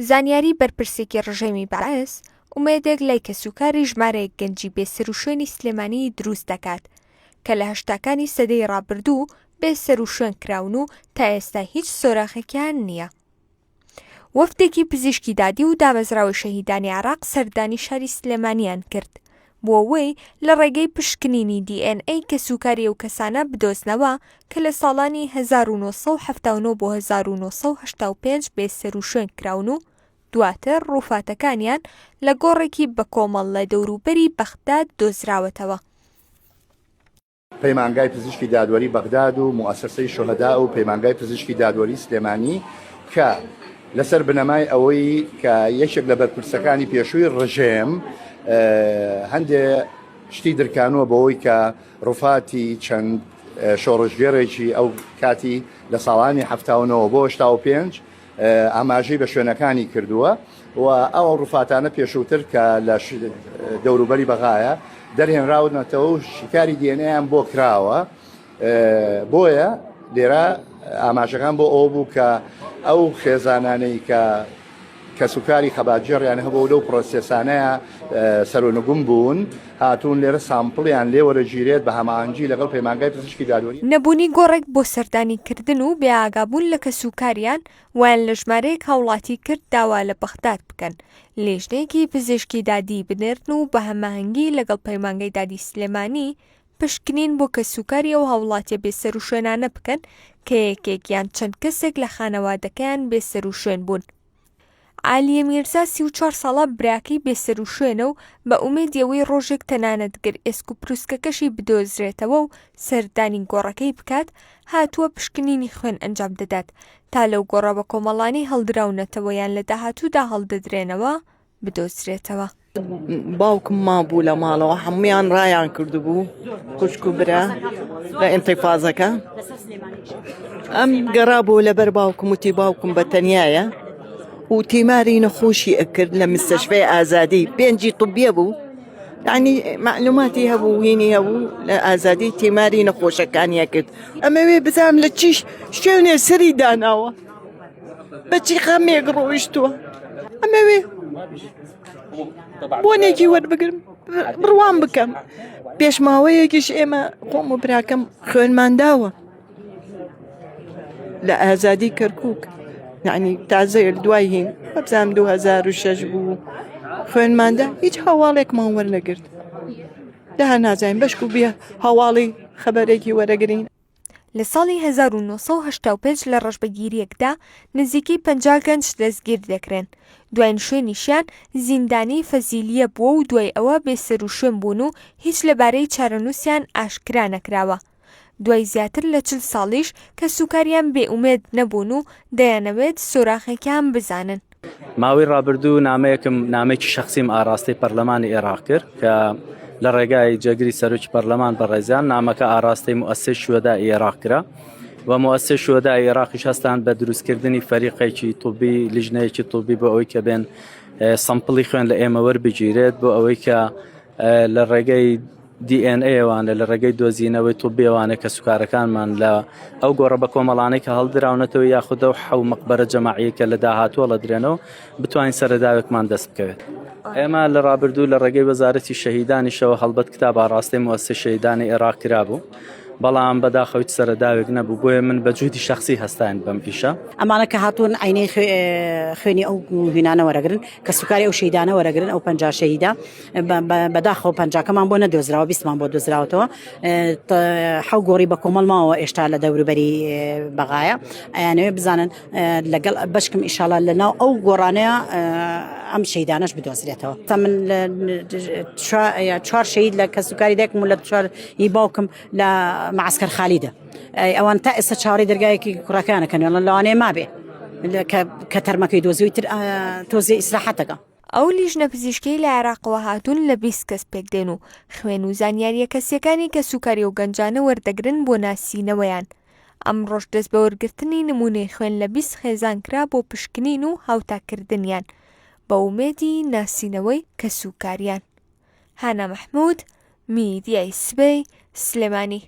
زانیاری بەرپرسێکی ڕژێمی بەعس ئومێدێک لای کەسوکاری ژمارەیەک گەنجی بێسەروشوێنی سلێمانی دروست دەکات کە لە هەشتاکانی سەدەی ڕابردوو بێسەروشوێن کراون و تا ئێستا هیچ سۆراخێکیان نییە. وەفدێکی پزیشکی دادی و دامەزراوەی شەهیدانی عێراق سەردانی شاری سلێمانیان کرد بۆ ئەوەی لە ڕێگەی پشکنینی دی ئێن ئەی کەسوکاری ئەو کەسانە بدۆزنەوە کە لە ساڵانی 1979 بۆ 1985 بێسەروشوێن کراون و دواتر ڕووفاتەکانیان لە گۆڕێکی بەکۆمەڵ لە دەوروبەری بەغداد دۆزراوەتەوە. پەیمانگای پزیشکی دادوەری بەغداد و موئەسەسەی شوهەدا و پەیمانگای پزیشکی دادوەری سلێمانی کە لەسەر بنەمای ئەوەی کە یەکێک لە بەرپرسەکانی پێشووی ڕژێم هەندێ شتی درکانووە بەوەی کە ڕوفاتی چەند شۆڕشگێڕێکی ئەو کاتی لە ساڵانی 79 بۆ 85 ئاماژەی بە شوێنەکانی کردووە و ئەو ڕوفاتانە پێشووتر کە لە دەوروبەری بەغایە دەرهێنراونەتەوە و شیکاری دیێنەیان بۆ کراوە بۆیە لێرە ئاماژەکان بۆ ئەوە بوو کە ئەو خێزانانەی کە کەسوکاری خەباتگێڕیان هەبوو لەو پرۆسێسانەیە سەرونگوم بوون هاتوون لێرە سامپڵیان لێ وەرەگیرێت بە هەماهەنگی لەگەڵ پەیمانگای پزیشکی دادوەری. نەبوونی گۆڕێک بۆ سەردانی کردن و بێ ئاگابوون لە کەسوکاریان وایان لە ژمارەیەک هاوڵاتی کرد داوا لە بەغداد بکەن لیژنەیەکی پزیشکی دادی بنێرن و بە هەماهەنگی لەگەڵ پەیمانگای دادی سلێمانی پشکنین بۆ کەسوکاری ئەو هاوڵاتیە بێسەروشوێنانە بکەن کە یەکێک یان چەند کەسێک لە خانەوادەکەیان بێسەروشوێن بوون. عالیە میرزا 34 ساڵە براکەی بێسەروشوێنە و بە ئومێدی ئەوەی ڕۆژێک تەنانەت گەر ئێسک و پروسکەکەشی بدۆزرێتەوە و سەردانی گۆڕەکەی بکات، هاتووە پشکنینی خوێن ئەنجام دەدات تا لەو گۆڕە بەکۆمەڵانەی هەڵدراونەتەوە یان لە داهاتوودا هەڵدەدرێنەوە بدۆزرێتەوە. باوکم مابوو لە ماڵەوە هەمویان ڕایان کردبوو خوشک و برا لە ئینتیفازەکە ئەم گەڕا بۆ لەبەر باوکم وتی باوکم بە تەنایە و تیماری نەخۆشی ئەکرد لە مستەشفەی ئازادی پێنجی طبیە بوو ینی معلوماتی هەبوو هینی هەبوو لە ئازادی تیماری نەخۆشەکانیە کرد ئەمەوێ بزانم لە چیش شوێنێ سەری داناوە بەچی خەمێک ڕۆیشتووە ئەمەوێ بۆنێکی وەربگرم بڕوام بکەم پێش ماوەیەکیش ئێمە خۆم و براکەم خوێنمان داوە لە ئازادی کەرکک یعنی تازە دوای هین بزانام 2006 بوو خوێنماندا هیچ هەواڵێکمان وەرنەگرت ده نازانین بەشک و بێ هەواڵی خەبەرێکی وەرەگرین لە ساڵی 1985 لە ڕەشبەگیرییەکدا نزیکەی 50 گەنج دەستگیر دەکرێن، دواین شوێنیشیان زیندانی فەزیلییە بووە و دوای ئەوە بێسەروشوێن بوون و هیچ لەبارەی چارەنووسیان ئاشکرا نەکراوە. دوای زیاتر لە 40 ساڵیش کەسوکاریان بێئومێد نەبوون و دەیانەوێت سۆراخێکیان بزانن. ماوەی ڕابردوو نامەیەکم نامەیەکی شەخسیم ئاراستەی پەرلەمانی ئێراق کرد کە لە ڕێگای جێگری سەرۆکی پەرلەمان بەڕێزیان نامەکە ئاراستەی موئەسسەی شوەدای ئێراق کرا و موئەسسەی شوەدای ئێراقیش هەستان بە دروستکردنی فەریقێکی طبی لیژنەیەکی طبی بۆ ئەوەی کە بێن سەمپڵی خوێن لە ئێمە وەربگیرێت بۆ ئەوەی کە لە ڕێگەی دی ئێن ئەیەوانە لە ڕێگەی دۆزینەوەی طبیەوانە کە سوکارەکانمان لە ئەو گۆڕە بە کۆمەڵانەی کە هەڵدراونەتەوە یاخود ئەو حەو مەقبەرە جەماعیە کە لە داهاتووە هەڵەدرێنەوە بتوانین سەرەداوێکمان دەست بکەوێت. ئێمە لە ڕابردوو لە ڕێگەی وەزارەتی شەهیدانیشەوە هەڵبەت کتاب ئاڕاستەی موەسسەی شەهیدانی ئێراق کرابوو، بەڵام بەداخەوە هیچ سەرەداوێک نەبوو، بۆیە من بە جوهدی شەخسی هەستاین بەم ئیشە. ئەمانە کە هاتوون عەینەی خوێنی ئەو هینانە وەرەگرن، کەسوکاری ئەو شەهیدانە وەرەگرن، ئەو 50 شەهیدە بەداخەوە پەنجاکەمان بۆ نەدۆزراوە بیستمان بۆ دۆزراوەتەوە حەو گۆڕی بە کۆمەڵ ماوە ئێشتا لە دەوروبەری بەغایە ئەیانەوێ بزانن لەگەڵ بەشکم ئیشاڵە لە ناو ئەو گۆڕانەیە ئەم شەیدانەش بدۆزرێتەوە تا من چوار شەید لە کەسوکاری دایکم و لە چوار ی باوکم لە معسکەر خالیدە ئەوان تا ئێستا چاوەڕێی دەرگایەکی کوڕەکانەکەن لەوانەیە مابێ کە تەرمەکەی دۆزیوی تر تۆزێ ئیسراحەتەکە. ئەو لیژنە پزیشکیەی لە عێراقەوە هاتوون لە 20 کەس پێکدێن و خوێن و زانیارییە کەسییەکانی کەسوکاری ئەو گەنجانە وەردەگرن بۆ ناسینەوەیان. ئەمڕۆش دەست بە وەرگرتنی نموونەی خوێن لە 20 خێزان کرا بۆ پشکنین و هاوتاکردنیان بە ئومێدی ناسینەوەی کەسوکاریان. هانا مەحموود، میدیای سبەی، سلێمانی.